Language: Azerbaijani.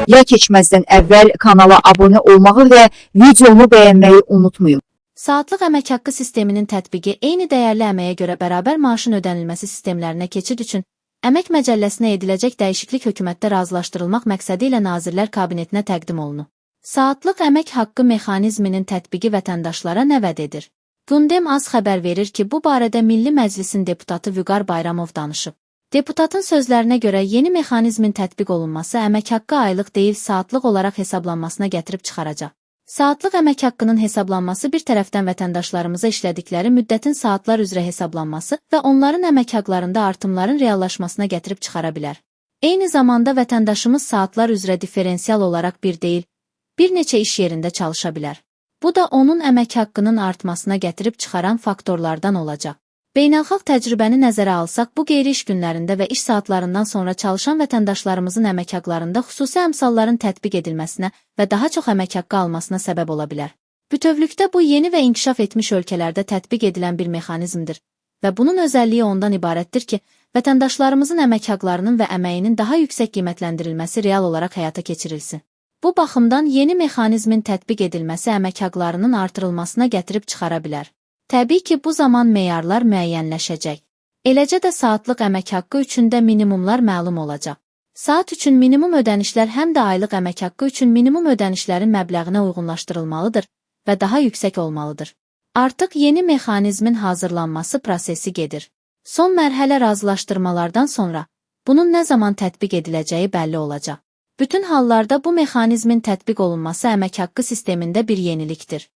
Ya keçməzdən əvvəl kanala abunə olmağı və videomu bəyənməyi unutmayın. Saatlıq əmək haqqı sisteminin tətbiqi eyni dəyərli əməyə görə bərabər maaşın ödənilməsi sistemlərinə keçid üçün Əmək Məcəlləsinə ediləcək dəyişiklik hökumətdə razılaşdırılmaq məqsədi ilə Nazirlər Kabinetinə təqdim olunub. Saatlıq əmək haqqı mexanizminin tətbiqi vətəndaşlara nə vəd edir? Gündem az xəbər verir ki, bu barədə Milli Məclisin deputatı Vüqar Bayramov danışıb. Deputatın sözlərinə görə yeni mexanizmin tətbiq olunması əmək haqqı aylıq deyil, saatlıq olaraq hesablanmasına gətirib çıxaracaq. Saatlıq əmək haqqının hesablanması bir tərəfdən vətəndaşlarımıza işlədikləri müddətin saatlar üzrə hesablanması və onların əmək haqlarında artımların reallaşmasına gətirib çıxara bilər. Eyni zamanda vətəndaşımız saatlar üzrə differensial olaraq bir deyil, bir neçə iş yerində çalışa bilər. Bu da onun əmək haqqının artmasına gətirib çıxaran faktorlardan olacaq. Beynəlxalq təcrübəni nəzərə alsaq, bu qeyri-iş günlərində və iş saatlarından sonra çalışan vətəndaşlarımızın əmək haqlarında xüsusi əmsalların tətbiq edilməsinə və daha çox əmək haqqı almasına səbəb ola bilər. Bütövlükdə bu yeni və inkişaf etmiş ölkələrdə tətbiq edilən bir mexanizmdir və bunun özəlliyi ondan ibarətdir ki, vətəndaşlarımızın əmək haqlarının və əməyinin daha yüksək qiymətləndirilməsi real olaraq həyata keçirilsin. Bu baxımdan yeni mexanizmin tətbiq edilməsi əmək haqlarının artırılmasına gətirib çıxara bilər. Təbii ki, bu zaman meyarlar müəyyənləşəcək. Eləcə də saatlıq əmək haqqı üçün də minimumlar məlum olacaq. Saat üçün minimum ödənişlər həm də aylıq əmək haqqı üçün minimum ödənişlərin məbləğinə uyğunlaşdırılmalıdır və daha yüksək olmalıdır. Artıq yeni mexanizmin hazırlanması prosesi gedir. Son mərhələ razılaşdırmalardan sonra bunun nə zaman tətbiq ediləcəyi bəlli olacaq. Bütün hallarda bu mexanizmin tətbiq olunması əmək haqqı sistemində bir yenilikdir.